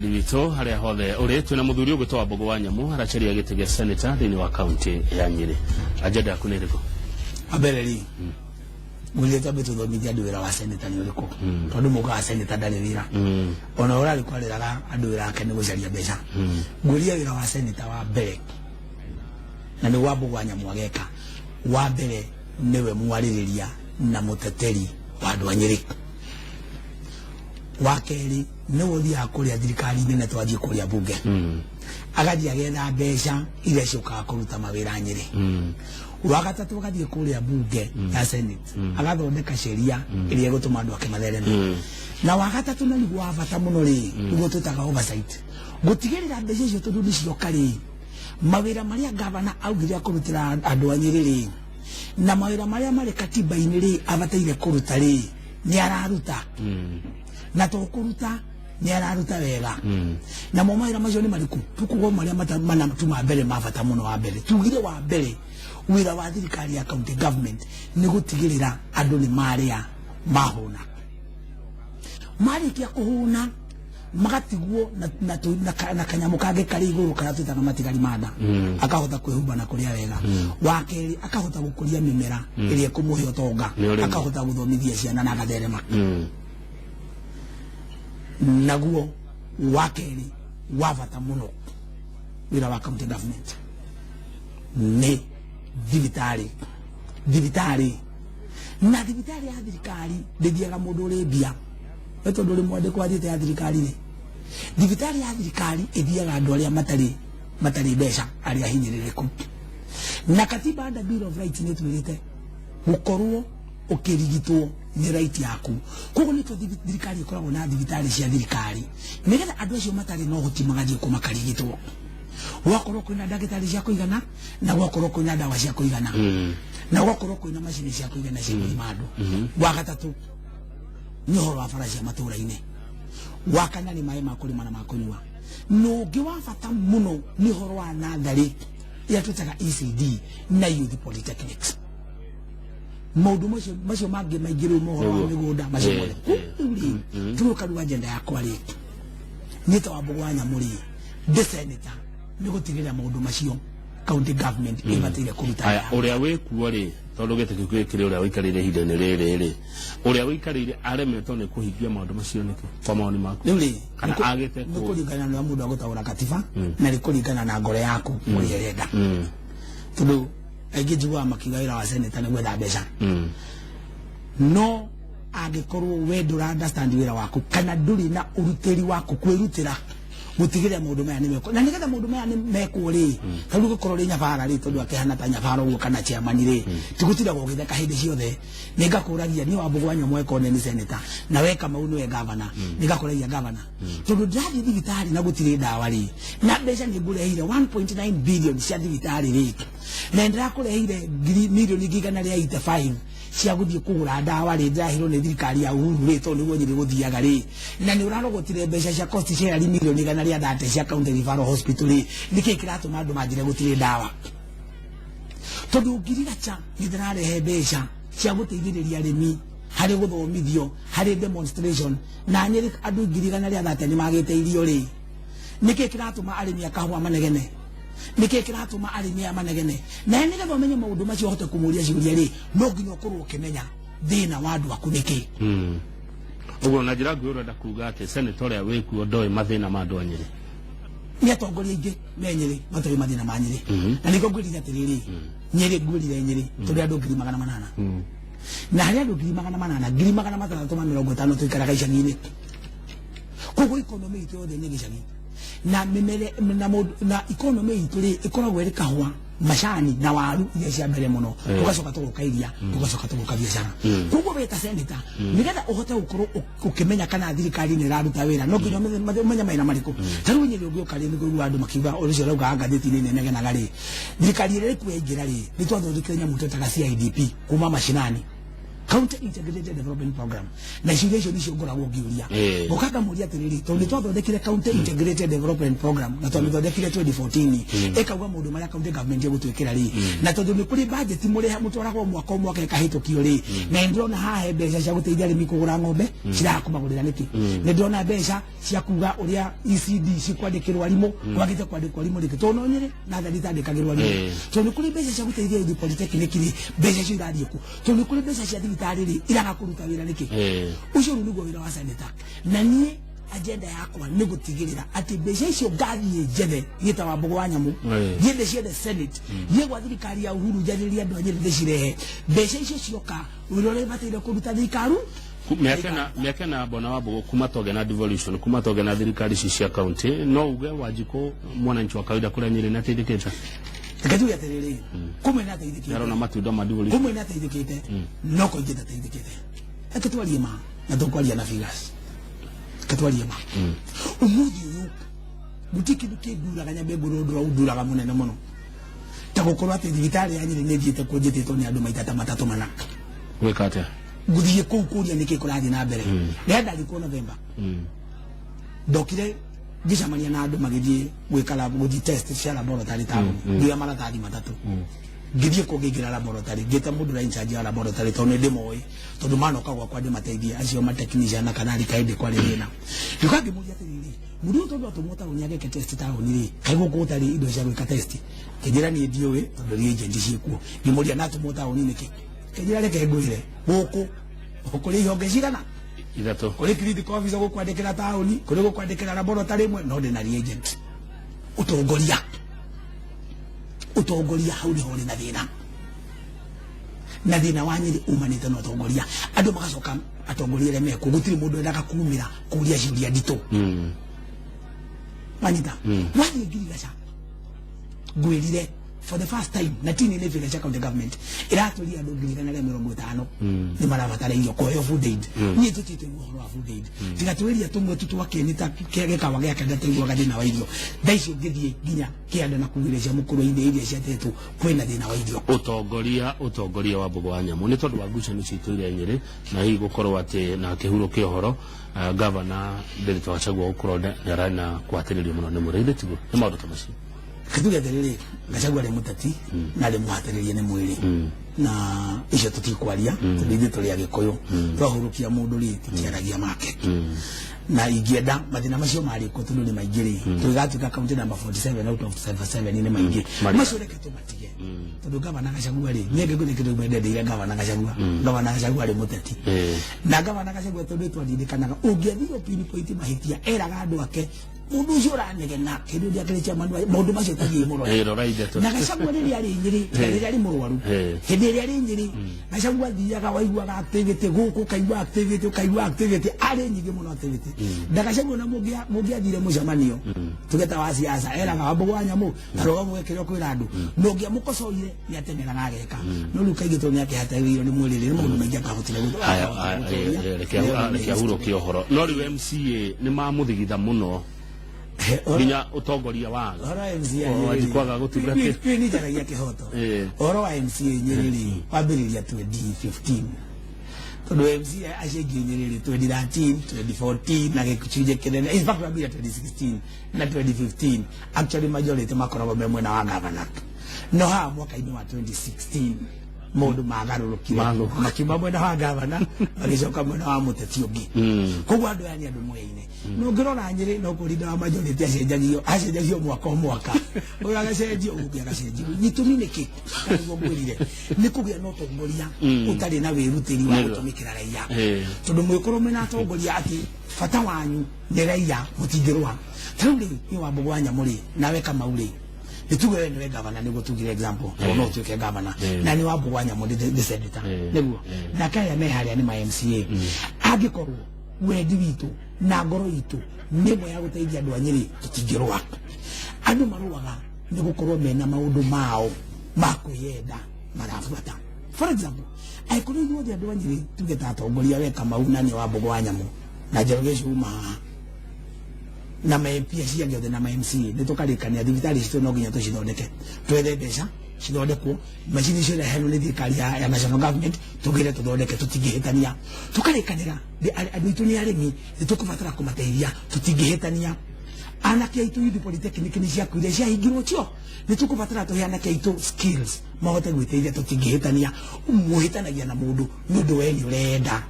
Witũ harĩa hothe ũrĩ, twĩna mũthuri ũgwĩtwo Wambũgũ wa Nyamu, aracaria gĩtĩ gĩa senator thĩinĩ wa kaunti ya Nyĩrĩ. Agenda yaku nĩ ĩrĩkũ? Wa mbere rĩ, ngwĩrire twambe tũthomithie andũ wĩra wa senator nĩ ũrĩkũ, tondũ mũkaga senator ndarĩ wĩra, ona ũrarĩ kwarĩraga andũ wĩra wake nĩ gũcaria mbeca. Ngwĩrire wĩra wa senator wa mbere, na nĩ Wambũgũ wa Nyamu ageka, wa mbere nĩwe mwarĩrĩria na mũteteri wa andũ a Nyĩrĩ. Wa kerĩ, nĩwe ũthiaga kũrĩa thirikari nene, twathiĩ kũrĩa bunge, agathiĩ agetha mbeca iria ciũkaga kũruta mawĩra Nyĩrĩ. Wa gatatũ, agathiĩ kũrĩa bunge ya Senate, agathondeka sheria ĩrĩa ĩgũtũma andũ ake mathereme. Na wa gatatũ, na nĩguo wa bata mũno rĩ, nĩguo twĩtaga oversight, gũtigĩrĩra mbeca icio tondũ nĩcioka rĩ, mawĩra marĩa gavana augire akũrutĩra andũ a Nyĩrĩ rĩ, na mawĩra marĩa marĩ katiba-inĩ rĩ, abataire kũruta rĩ, nĩ araruta, na to kũruta, nĩ araruta wega. Namo mawĩra macio nĩ marĩkũ? Tukugo marĩa mana tu ma mbere ma bata mũno. Wa mbere, tugire wa mbere, wĩra wa thirikari ya county government nĩ gũtigĩrĩra andũ nĩ marĩa mahũna. Marĩkia kũhũna, magatigwo na kanyamũ kangĩ karĩ igũrũ karĩa twĩtaga matigari ma nda, akahota kwĩhumba na kũrĩa wega. Wa kerĩ, akahota gũkũria mĩmera ĩrĩa ĩkũmũhe ũtonga. Nĩ ũrĩmi. Akahota gũthomithia ciana na agatherema. Naguo wa kerĩ wa bata mũno, wĩra wa county government nĩ thibitarĩ. Thibitarĩ, na thibitarĩ ya thirikari ndĩthiaga mũndũ ũrĩ mbia. We tondũ ũrĩ mwandĩkwo athiĩte ya thirikari rĩ, thibitarĩ ya thirikari ĩthiaga andũ arĩa matarĩ mbeca, arĩa hinyĩrĩrĩku. Na katiba under Bill of Rights nĩ ĩtwĩrĩte gũkorwo ũkĩrigitwo nĩ right yaku. Koguo nĩkĩo thirikari ĩkoragwo na thibitarĩ cia thirikari, nĩgetha andũ acio matarĩ na ũhoti magathiĩ kũ makarigitwo, gwakorwo kwĩna ndagĩtarĩ cia kũigana, na gwakorwo kwĩna ndawa cia kũigana, na gwakorwo kwĩna macini cia kũigana cia kũthima andũ. Wa gatatũ nĩ ũhoro wa bara cia matũũra-inĩ. Wa kana nĩ maĩ ma kũrĩma na ma kũnyua. Na ũngĩ wa bata mũno nĩ ũhoro wa natharĩ ĩrĩa twĩtaga ECD na youth polytechnics. Maũndũ macio mangĩ maingĩ rĩu, mohoro wa mĩgũnda macio mothe. Rĩu rĩ, tũgũka rĩu agenda yakwa rĩ, niĩ ta Wambũgũ wa Nyamũ rĩ, ndĩ senator, nĩ gũtigĩrĩra maũndũ macio county government ĩbataire kũruta. Aya, ũrĩa wĩkuo rĩ, tondũ gĩtĩ kĩu gĩkĩrĩ ũrĩa ũikarĩire ihinda-inĩ rĩrĩ rĩ, ũrĩa ũikarĩire aremetwo nĩ kũhingia maũndũ macio nĩkĩ, kwa mawoni maku? Rĩu rĩ, Kana agĩte nĩ kũringana na ũrĩa mũndũ agũtaũra katiba, na nĩ kũringana na ngoro yaku ũrĩa ĩrenda, tondũ aingĩ njiguaga makiuga wĩra wa senator nĩ gwetha mbeca. No angĩkorwo we ndũra understand wĩra waku, kana ndũrĩ na ũrutĩri waku kwĩrutĩra gũtigĩrĩra maũndũ maya nĩ mekwo, na nĩgetha maũndũ maya nĩ mekwo rĩ, ta rĩu gũkorwo rĩ nyabara rĩ, tondũ akĩhana ta nyabara ũguo kana chairman rĩ, ti gũtindaga ũgĩtheka hĩndĩ ciothe. Nĩ ngakũragia niĩ Wambũgũ wa Nyamũ eko nĩ senator, na we Kamau nĩwe governor, nĩ ngakũragia governor, tondũ ndĩrathiĩ thibitarĩ na gũtirĩ ndawa rĩ, na mbeca nĩ ngũreheire 1.9 billion cia thibitarĩ rĩ, na ndĩrakũreheire ngiri milioni 185 cia gũthiĩ kũgũra ndawa rĩ, ndĩraheirwo nĩ thirikari ya Uhuru rĩ, tondũ nĩguo Nyĩrĩ gũthiaga rĩ, na nĩ ũrarogotire mbeca cia cost share milioni 130 cia county referral hospital rĩ, nĩkĩ kĩratũma andũ manjĩre gũtirĩ ndawa? Tondũ ngirigaca nĩ ndĩrarehe mbeca cia gũteithĩrĩria arĩmi harĩ gũthomithio, harĩ demonstration, na Nyĩrĩ andũ 130,000 nĩ magĩte irio rĩ, nĩkĩ kĩratũma arĩmi a kahũa manegene? Nĩkĩ kĩratũma arĩmi aya manegene? Na nĩgetha ũmenye maũndũ macio, ũhote kũmũria ciũria rĩ, no nginya ũkorwo ũkĩmenya thĩna wa andũ aku nĩkĩ. Ũguo na njĩra nguhĩ ũrenda kuga atĩ senator ũrĩa wĩkuo ndoĩ mathĩna ma andũ a Nyĩrĩ? Nĩ atongoria aingĩ me Nyĩrĩ matoĩ mathĩna ma Nyĩrĩ. Na nĩkĩo ngwĩrire atĩrĩrĩ, Nyĩrĩ, ngwĩrire Nyĩrĩ tũrĩ andũ 800,000, na harĩ andũ 800,000, 650,000 tũikaraga icagi-inĩ. Koguo economy itũ yothe nĩ gĩcagi na mĩmere na mũndũ, na economy itũ rĩ, ĩkoragwo ĩrĩ kahũa, macani na waru iria cia mbere mũno, tũgacoka tũgoka iria, tũgacoka tũgoka biacara. Koguo we ta senator, nĩgetha ũhote gũkorwo ũkĩmenya kana thirikari nĩ ĩraruta wĩra, no nginya ũmenye mawĩra marĩkũ. Ta rĩu Nyĩrĩ ũngĩũka rĩ, nĩ kũigua andũ makiuga ũndũ ũcio ũrauga ngathĩti-inĩ nĩ negenaga rĩ, thirikari ĩrĩa ĩkuo yaingĩra rĩ, nĩ twathondekire nyamũ twetaga CIDP kuma mashinani. County Integrated Development Program, na ciũria icio nicio ngoragwo ngĩũria. Ngoka ngamũria atĩrĩrĩ, tondũ nĩ twathondekire County Integrated Development Program na twamĩthondekire 2014, ĩkauga maũndũ marĩa county government ĩgũtwĩkĩra rĩ, na tondũ nĩ kũrĩ budget mũrĩha mũtwaragwo mwaka o mwaka ĩkahĩtũkio rĩ, na nĩ ndĩrona haha he mbeca cia gũteithia arĩmi kũgũra ng'ombe, ciraga kũmagũrĩra nĩkĩ? Nĩ ndĩrona mbeca cia kuga ũrĩa ECD cikwandĩkĩrwo arimũ, kwagĩte kwandĩkwo arimũ rĩngĩ, tondũ no Nyĩrĩ na thari itandĩkagĩrwo arimũ. Tondũ nĩ kũrĩ mbeca cia gũteithia youth polytechnic rĩ, mbeca icio irathiĩ kũ? Tondũ nĩ kũrĩ mbeca cia thibitarĩ rĩ, iraga kũruta wĩra nĩkĩ? Ũcio rĩu nĩguo wĩra wa senator, na niĩ agenda yakwa nĩ gũtigĩrĩra atĩ mbeca icio ngathiĩ njethe niĩ ta Wambũgũ wa Nyamũ, thiĩ ndĩciethe Senate, thiĩ gwa thirikari ya Uhuru, njarĩrie andũ a Nyĩrĩ, ndĩcirehe. Mbeca icio cioka, wĩra ũrĩa ibataire kũruta thirikaru. Mĩaka ĩna, Bwana Wambũgũ, kuma twagĩa na devolution, kuma twagĩa na thirikari ici cia county, no uge Wanjikũ mwananchi wa kawaida kũrĩa Nyĩrĩ nĩ ateithĩkĩte? Reke tuge atĩrĩrĩ, kũmwe nĩ ateithĩkĩte. Nĩarona matunda ma devolution? Kũmwe nĩ ateithĩkĩte, no kũingĩ ndateithĩkĩte. Reke twarie ma, na tũkwaria na figures. Reke twarie ma, ũmũthĩ ũyũ gũtirĩ kĩndũ kĩnduraga, nyambe ngũrwo ũndũ ũnduraga mũnene mũno ta gũkorwo atĩ thibitarĩ ya Nyĩrĩ nĩ thiĩte kũ njĩtĩtwo nĩ andũ maita ta matatũ mana. Gwĩka atĩa? Gũthiĩ kũu kũria nĩkĩ kũrathiĩ na mbere. Rĩrĩa ndathikwo November, ndokire ngĩcemania na andũ magĩthiĩ gwĩka gũthiĩ test cia laboratory taũni, ngĩoya maratathi matatũ, ngĩthiĩ kũu, ngĩingĩra laboratory, ngĩta mũndũ ũrĩa in charge ya laboratory, tondũ nĩ ndĩmoĩ, tondũ manoka gwakwa ndĩmateithie acio ma technician na kana rika hĩndĩ kwarĩ thĩna. Ngĩũka ngĩmũria atĩrĩrĩ, mũndũ ũyũ tondũ atũmwo taũni ageke test taũni rĩ, kaĩ gũkũ gũtarĩ indo cia gwĩka test? Kĩnjĩra niĩ ndiũĩ, tondũ reagent ciĩkuo. Ngĩmũria natũmwo taũni nĩkĩ? Kĩnjĩra reke ngwĩre, gũkũ kũrĩ ihonge cigana? Ithatũ. Kũrĩ clinical officer gũkwandĩkĩra taũni, kũrĩ gũkwandĩkĩra laboratory ĩmwe, no ndĩna reagent. Ũtongoria, ũtongoria, hau nĩho ũrĩ na thĩna, na thĩna wa Nyĩrĩ umanĩte na ũtongoria. Andũ magacoka atongoria arĩa mekuo, gũtirĩ mũndũ wendaga kumĩra kũria ciũria nditũ. Wanyita? Wathiĩ Ngirigaca, ngwĩrire for the first time na tini nĩ Ngirigaca county government ĩratũria andũ 150,000 nĩ marabatara irio, kũheo food aid. Niĩ tũtĩte ũhoro wa food aid, tiga twĩria tũmwe tu twakĩni ta gĩkawa gĩa kenda tũiguaga thĩna wa irio. Thaa ici ũngĩthiĩ nginya kĩanda na kũu iria cia mũkũrũ-inĩ iria ciatetwo, kwĩna thĩna wa irio. Ũtongoria, ũtongoria wa Mbũgũ wa Nyamũ, nĩ tondũ wa ngucanio citũ iria Nyĩrĩ na hihi gũkorwo atĩ na kĩhuro kĩa ũhoro, gavana Ndiritu Gachagua gũkorwo nĩ ararĩ na kũhatĩrĩrio mũno nĩ mũrĩithi, tiguo? Nĩ maũndũ ta macio. Kituge atĩrĩrĩ, Gachagua arĩ mũteti na arĩ mũhatĩrĩrie nĩ mwĩrĩ, na icio tũtikwaria, tondũ ithuĩ tũrĩ Agĩkũyũ, twahurũkia mũndũ rĩ, tũtiaragia make. Na ingĩenda mathĩna macio marĩ kuo, tondũ nĩ maingĩ rĩ, tũgĩgatuĩka county number 47 out of 77, nĩ maingĩ. Macio reke tũmatige, tondũ gavana Gachagua rĩ, niĩ ngĩkũrĩ kĩndũ mwendendeire gavana Gachagua. Gavana Gachagua arĩ mũteti, na gavana Gachagua, tondũ twaririkanaga ũngĩathire pinpoint mahĩtia, eraga andũ ake mũndũ ũcio ũranegena hĩndĩ ĩrĩa akĩrĩ chairman wa maũndũ macio tathiĩ mũrore. Rora ithatũ. Na Gachagua rĩrĩa arĩ Nyĩrĩ, rĩrĩa arĩ mũrwaru, hĩndĩ ĩrĩa arĩ Nyĩrĩ, Gachagua athiaga waiguaga activity gũkũ, ũkaigua activity, ũkaigua activity arĩ nyingĩ mũno activity. Na Gachagua na mũngĩathire mũcemanio tugeta wa siasa, eraga Wambũgũ wa Nyamũ tarũga mũgekĩra kwĩra andũ, na ũngĩamũkocoire nĩ ateng'eraga ageka. No rĩu kaingĩ tondũ nĩ akĩhatĩrĩirio nĩ mwĩrĩ rĩ, nĩ maũndũ maingĩ akahotire Haya, haya, reke ahurũkie ũhoro. No rĩu MCA nĩ mamũthigitha mũno nginya ũtongoria wa Ũhoro wa MCA O, Nyĩrĩ, Wanjikũ aga gũtungatĩra. Niĩ nĩ njaragia kĩhoto. Ũhoro wa MCA Nyĩrĩ rĩ, wambĩrĩria 2015, tondũ MCA acio aingĩ Nyĩrĩ rĩ, 2013, 2014 na gĩcunjĩ kĩnene, in fact wambĩrĩria 2016 na 2015, actually majority makoragwo me mwena wa governor. No haha mwaka-inĩ wa 2016 maũndũ magarũrũkire. Mathũka. Makiuma mwena wa gavana magĩcoka mwena wa mũteti ũngĩ. Koguo andũ aya nĩ andũ moyaine. No ngĩrora Nyĩrĩ no kũrinda wa majority acenjagio, acenjagio mwaka o mwaka, ũyũ agacenjio, ũyũ ũngĩ agacenjio. Gĩtũmi nĩ kĩ? Nĩguo ngwĩrire, nĩ kũgĩa na ũtongoria ũtarĩ na wĩrutĩri wa gũtũmĩkĩra raia, tondũ mwĩkorwo mwĩna atongoria atĩ bata wanyu nĩ raia, mũtingĩrũa. Ta rĩu rĩ, niĩ Wambũgũ wa Nyamũ rĩ, nawe Kamau rĩ, nĩ tuge we nĩwe gavana, nĩguo tugire example, tondũ no ũtuĩke gavana, na nĩ Wambũgũ wa Nyamũ nĩ senator, nĩguo nake arĩa me harĩa nĩ ma MCA. Angĩkorwo wendi witũ na ngoro itũ nĩ ĩmwe ya gũteithia andũ a Nyĩrĩ, tũtingĩrũa. Andũ marũaga nĩ gũkorwo mena maũndũ mao ma kwĩyenda marabuata. For example, angĩkorwo ithuothe andũ a Nyĩrĩ, tuge ta atongoria, we Kamau na nĩ Wambũgũ wa Nyamũ na Njoroge ũcio uma haha na ma MP acio angĩ othe na ma MCA, nĩ tũkarĩkania thibitarĩ citũ no nginya tũcithondeke, twethe mbeca. cithondekwo macini icio ireherwo nĩ thirikari ya national government tugire tuthondeke tutingĩhĩtania tukarikanĩra andũ aitũ nĩ arĩmi nĩ tũkũbatara kũmateithia tutingĩhĩtania anake aitũ youth polytechnic nĩ ciakuire ciahingirwo tio nĩ tũkũbatara tũhe anake aitũ skills mahote gwĩteithia tũtingĩhĩtania mũhĩtanagia na mũndũ nĩ ũndũ we nĩ ũrenda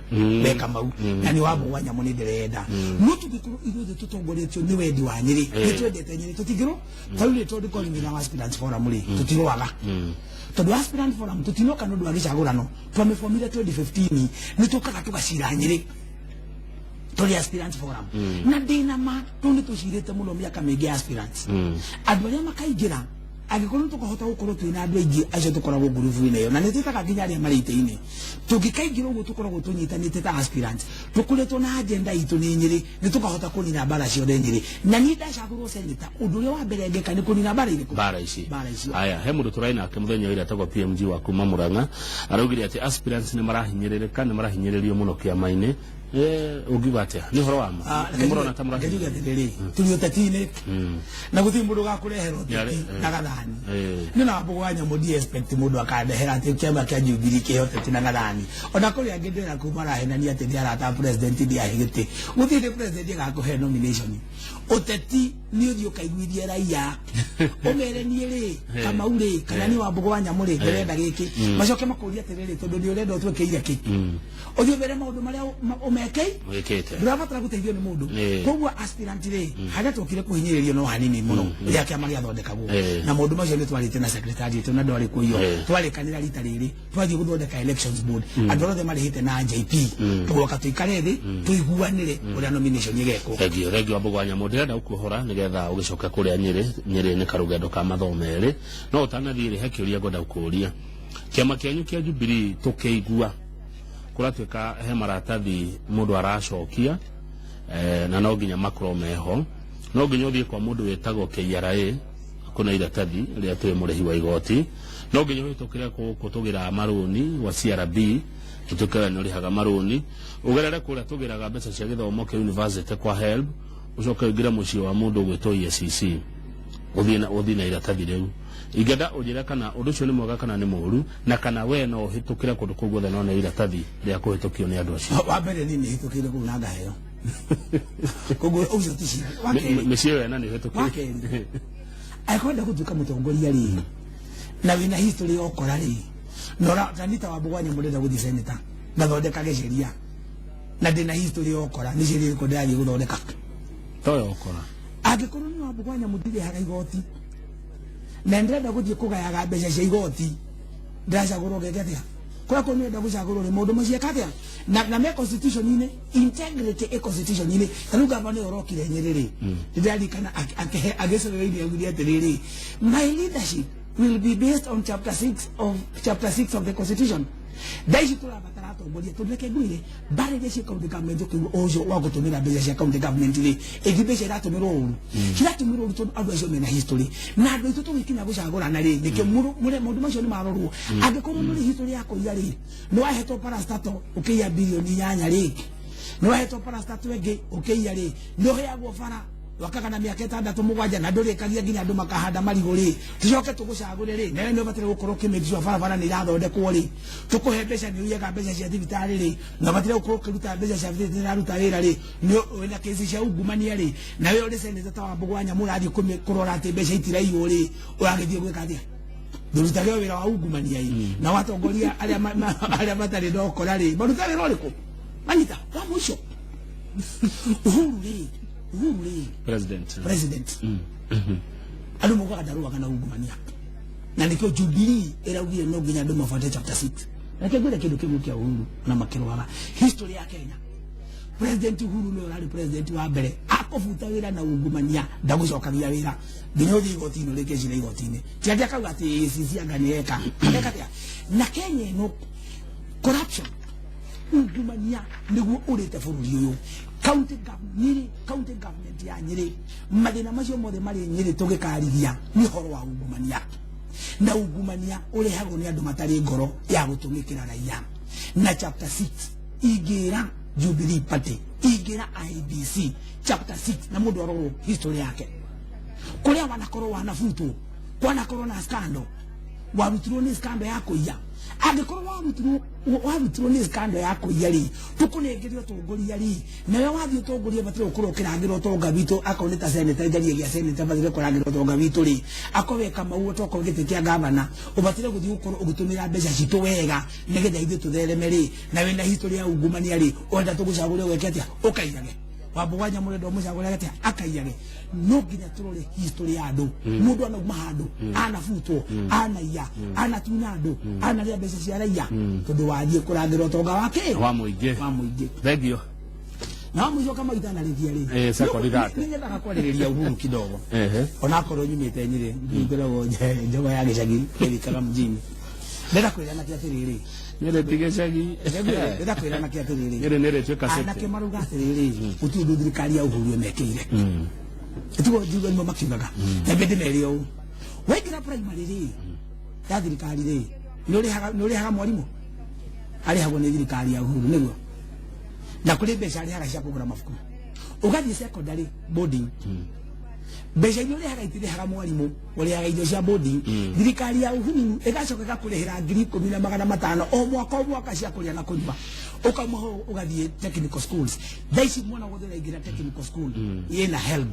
weka mau na nĩ wambũgwa nyamũ nĩ ndĩrenda no tũngĩkorwo ithuothe tũtongoretio nĩ wendi wa Nyĩrĩ nĩ twendete Nyĩrĩ tũtingĩrwo ta rĩu rĩ tondũ korwo wĩna wa aspirants forum rĩ tũtirũaga tondũ aspirant forum tũtinoka nĩ ũndũ wa gĩcagũrano twamĩbomire 2015 nĩ tũkaga tũgacira Nyĩrĩ tũrĩ aspirants forum na ndĩna ma tondũ nĩ tũcirĩte mũno mĩaka mĩingĩ ya aspirants andũ arĩa makaingĩra angĩkorwo nĩ tũkahota gũkorwo twĩna andũ aingĩ acio tũkoragwo ngurubu-inĩ ĩyo na nĩ twĩtaga nginya arĩa marĩ itĩ-inĩ tũngĩkaingĩra ũguo tũkoragwo tũnyitanĩte ta aspirants tũkoretwo na agenda itũ nĩ Nyĩrĩ nĩ tũkahota kũnina mbara ciothe Nyĩrĩ na niĩ ndacagũrwo seneta ũndũ ũrĩa wa mbere ngeka nĩ kũnina mbara irĩkũ Mbara ici. Mbara icio. Aya, he mũndũ tũraĩ nake mũthenya wa ira etagwo PMG wa kuma Murang'a araugire atĩ aspirants nĩ marahinyĩrĩrĩka nĩ marahinyĩrĩrio mũno kĩama-inĩ. Ũngiuga atĩa nĩ ũhoro wa ma nĩ mũrona ta njuge mũrahinyĩrĩrio? atĩrĩrĩ tũrĩ ũteti-inĩ na gũtirĩ mũndũ ũgakũrehera ũteti na gathani nĩ na mbũgũ wa nyamũ ndi expect mũndũ akandehera atĩ kĩama kĩa Jubilee kĩhe ũteti na gathani ona kũrĩ angĩ ndĩrera kuu marahenania atĩ nĩ arata a president ndiahe gĩtĩ gũtirĩ hĩndĩ president agakũhe nomination ũteti nĩ ũthiĩ ũkaiguithie raia ũmere niĩ rĩ Kamau rĩ kana niĩ wa mbũgũ wa nyamũ rĩ ndĩrenda gĩkĩ macoke makũrie atĩrĩrĩ tondũ nĩ ũrenda ũtwĩkĩire kĩ ũthiĩ ũmere maũndũ marĩa ũmekei Wĩkĩte. ndũrabatara gũteithio nĩ mũndũ koguo aspirant rĩ harĩa twokire kũhinyĩrĩrio no hanini mũno rĩrĩa kĩama gĩathondekagwo na maũndũ macio nĩ twarĩte na secretariat na ndwarĩ kuo twarĩkanĩra rita rĩrĩ twathiĩ gũthondeka elections board andũ arĩa othe marĩhĩte na JP tũgoka tũikare thĩ tũiguanĩre ũrĩa nomination ĩgekwo. Thengio, thengio wa mbũgũ wa nyamũ ndĩrenda gũkuohora nĩgetha ũgĩcoke kũrĩa Nyĩrĩ. Nyĩrĩ nĩ karũgendo ka mathaa merĩ no ũtanathiĩ rĩ he kĩũria ngwenda gũkũria kĩama kĩanyu kĩa Jubilee tũkĩigua kũratuĩka he maratathi mũndũ aracokia na no nginya makorwo meho no nginya ũthiĩ kwa mũndũ wĩtagwo KRA kuna iratathi rĩa twĩ mũrĩhi wa igoti no nginya ũhĩtũkĩre gũkũ tũgĩraga marũni gwa CRB ũtuĩke we nĩ ũrĩhaga marũni ũgerere kũrĩa tũgĩraga mbeca cia gĩthomo kĩa university kwa HELB ũcoke ũingĩre mũciĩ wa mũndũ ũgwĩtwo EACC ũthiĩ na iratathi rĩu ingĩenda ũnjĩre kana ũndũ ũcio nĩ mwega kana nĩ mũũru na kana we no ũhĩtũkĩre kũndũ kũu guothe no nĩ iratathi rĩa kũhĩtũkio nĩ andũ acio. Wa mbere niĩ nĩ hĩtũkĩire kũu na ngaheo koguo ũcio ti cira. Wa kerĩ Mĩciĩ ĩyo ĩna nĩ ũhĩtũkĩire. Wa kerĩ angĩkorwo gũtuĩka mũtongoria rĩ na wĩna history ya ũkora rĩ na Tanita wa Mbũgwa nyamũ ndĩrenda gũthiĩ seneta ngathondekage sheria na ndĩna history ya ũkora nĩ sheria ĩrĩkũ ndĩrathiĩ gũthondeka toyo ũkora angĩkorwo nĩ wa Mbũgwa nyamũ ndirĩhaga igoti na ndĩrenda gũthiĩ kũgayaga mbeca cia igoti ndĩracagũrwo ngeke atĩa kũrĩa kũrĩ nĩrenda gũcagũrwo rĩ maũndũ macio eka atĩa na me constitution-inĩ integrity ĩ constitution-inĩ ta rĩu gavana ũyũ ũrokire Nyĩrĩ rĩ ndĩraririkana agĩcorereirie augire atĩrĩrĩ my leadership will be based on chapter 6 of chapter 6 of the constitution thaa ici tũrabatara atongoria tondũ reke ngwĩre mbara iria cia county government ũkĩigua ũcio wa gũtũmĩra mbeca cia county government rĩ ĩngĩ mbeca iratũmĩrwo ũru ciratũmĩrwo ũru tondũ andũ acio mena history na andũ aitũ tũgĩkinya gũcagũrana rĩ nĩkĩo maũndũ macio nĩ marorwo angĩkorwo ndũrĩ history ya kũiya rĩ nĩ wahetwo parastato ũkĩiya bilioni 8 rĩ nĩ wahetwo parastato ĩngĩ ũkĩiya rĩ nĩ ũheagwo bara wakaga na mĩaka 6 7 na ndũrĩkagia nginya andũ makahanda marigũ rĩ tũcoke tũgũcagũre rĩ nawe nĩ ũbataire gũkorwo ũkĩ-make sure barabara nĩ irathondekwo rĩ tũkũhe mbeca nĩ ũiyaga mbeca cia thibitarĩ rĩ na ũbataire gũkorwo ũkĩruta mbeca cia thibitarĩ nĩ iraruta wĩra rĩ nĩ wĩna kesi cia ungumania rĩ na we ũrĩ seneta ta wa Mbũgũ wa Nyamũ ũrathiĩ kũrora atĩ mbeca itiraiywo rĩ ũragĩthiĩ gwĩka atĩa ndũrutage wĩra wa ungumania ĩ na watongoria arĩa arĩa matarĩ na ũkora rĩ maruta wĩra ũrĩkũ manyita wa mũico Uhuru rĩ Uhuru rĩ president president andũ maugaga ndarũaga na ungumania na nĩkĩo Jubilee ĩraugire no nginya andũ mabuate chapter 6 reke ngwĩre kĩndũ kĩmwe kĩa Uhuru na makĩrũaga history ya Kenya President Uhuru nĩwe ũrarĩ president wa mbere akũbuta wĩra na ungumania ndagũcokagia wĩra nginya ũthiĩ igoti-inĩ ũrĩkie cira igoti-inĩ ti atĩ akauga atĩ ACC anga nĩ eka eka atĩa na Kenya ĩno corruption ungumania nĩguo ũrĩte bũrũri ũyũ county government Nyĩrĩ county government ya Nyĩrĩ mathĩna macio mothe marĩ Nyĩrĩ tũgĩkarithia nĩ ũhoro wa ungumania na ungumania ũrehagwo nĩ andũ matarĩ ngoro ya gũtũmĩkĩra raia na chapter 6 ingĩra Jubilee Party ingĩra IEBC chapter 6 na mũndũ arorwo history yake kũrĩa wanakorwo wanabutwo kwanakorwo na scandal Warutirwo nĩ scandal ya kũiya. Angĩkorwo warutirwo nĩ scandal ya kũiya rĩ, tũkũnengeria ũtongoria rĩ, nawe wathiĩ ũtongoria ũbataire gũkorwo ũkĩrangĩra ũtonga witũ. Akorwo nĩ ta senator, njarie gĩa senator, ũbataire kũrangĩra ũtonga witũ rĩ. Akorwo we Kamau ũtokorwo gĩtĩ kĩa gavana, ũbataire gũthiĩ gũkorwo ũgĩtũmĩra mbeca citũ wega nĩgetha ithuĩ tũthereme rĩ. Na wĩna history ya ungumania rĩ, ũrenda tũgũcagũre ũgeke atĩa? Ũkaiyage. Wambo wa Nyamũ ũrenda ũmũcagũre atĩa? Akaiyage. No nginya tũrore history ya andũ. Mũndũ anauma handũ, anabutwo, anaiya, anatunya andũ, anarĩa mbeca cia raia, tondũ wathiĩ kũrangĩra ũtonga wake wa mũingĩ. Wa mũingĩ. Thengio. Na wa mũico kama itanarĩkia rĩ, Second thate. nĩ nyendaga kwarĩrĩria Uhuru kidogo. Onakorwo nyumĩte Nyĩrĩ, ngoragwo njogo ya gĩcagi ĩrikaga mjini. Ndĩrenda kwĩra anake atĩrĩrĩ. Nyĩrĩ ti gĩcagi. Ndĩrenda kwĩra anake atĩrĩrĩ. Nyĩrĩ nĩ ĩrĩtuĩka anake city. Marauga atĩrĩrĩ, gũtirĩ ũndũ thirikari ya Uhuru ĩmekĩire. Tiguo njiuga nĩmo makiugaga. Tembe ndĩmere ũũ, waingĩra primary rĩ, ya thirikari rĩ, nĩ ũrĩhaga mwarimũ, arĩhagwo nĩ thirikari ya Uhuru, nĩguo na kũrĩ mbeca arĩhaga cia kũgũra mabuku. Ũgathiĩ secondary boarding, mbeca iria ũrĩhaga itirĩhaga mwarimũ, ũrĩhaga irio cia boarding. Thirikari ya Uhuru ĩgacoka ĩgakũrĩhĩra 10,500 o mwaka o mwaka cia kũrĩa na kũnyua. Ũkauma ho ũgathiĩ technical schools. Thaa ici mwana wothe ũraingĩra technical school ĩna HELB,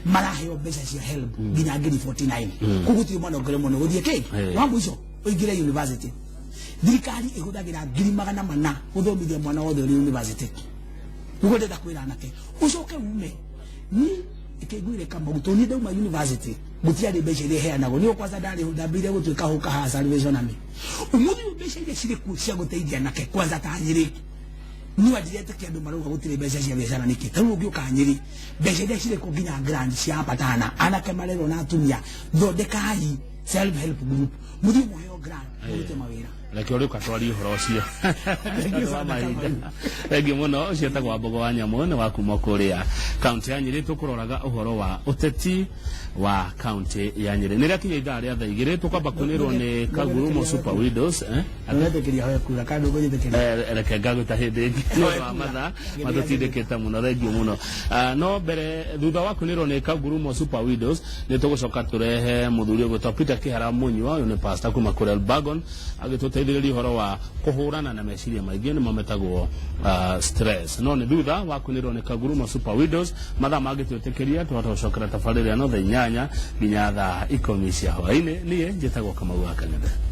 maraheo mbeca cia HELB nginya 49,000. Koguo gũtirĩ mwana ũngĩremwo nĩ gũthiĩ kĩ. Wa mũico ũingĩre university, thirikari ĩhũthagĩra 400,000 gũthomithia mwana wothe ũrĩ university. Nĩguo ndĩrenda kwĩra anake, ũcoke ume ni ikĩngwĩre Kamau, tondũ niĩ ndauma university gũtiarĩ mbeca iria iheanagwo. Niĩ kwanza ndarĩ ndambĩire gũtuĩka hũka haha Salvation Army. Ũmũthĩ ũyũ mbeca iria cirĩ kuo cia gũteithia anake, kwanza ta Nyĩrĩ, niĩ wandiretĩkia andũ marauga gũtirĩ mbeca cia biacara nĩkĩ. Ta rĩu ũngĩũka Nyĩrĩ, mbeca iria cirĩ kuo nginya grant cia apatana, anake marerwo na atumia, thondekai self help group, mũthiĩ mũheo grant, mũrute mawĩra. Reke ũrĩ ũkatwaria ũhoro ũcio. Thank you Tondũ wa sana, mahinda. Kamau. Thengiũ mũno. Ũcio etagwo Wambogo wa Nyamũ, nĩ wa kuma kũrĩa kaunti ya Nyĩrĩ. Tũkũroraga ũhoro wa ũteti wa kaunti ya Nyĩrĩ. Nĩ rĩakinya ithaa rĩa thaa 2, tũkwamba kũnĩrwo nĩ Kagurumo Super Widows, eh? Nĩwetĩkĩria hoe kura kana ndũkũnjĩtĩkĩria? Reke ngagwĩta hĩndĩ ĩngĩ nĩ ũndũ wa mathaa matũtindĩkĩte mũno. Thengiũ mũno. No mbere, thutha wa kũnĩrwo nĩ Kagurumo Super Widows, nĩ tũgũcoka tũrehe mũthuri ũgwĩtwo Peter Kĩhara Mũnyua. Ũyũ nĩ pastor kuma kũrĩa Elbagon, agĩtũteithĩrĩria ũhoro wa kũhũrana na meciria maingĩ, nĩmo metagwo stress. No nĩ thutha wa kũnĩrwo nĩ Kagurumo Super Widows. Mathaa mangĩtwĩtĩkĩria, tũhote gũcokera tabarĩra ĩno thaa 8 nginya thaa 10 cia hwaĩ-inĩ. Niĩ njĩtagwo Kamau wa Kang'ethe.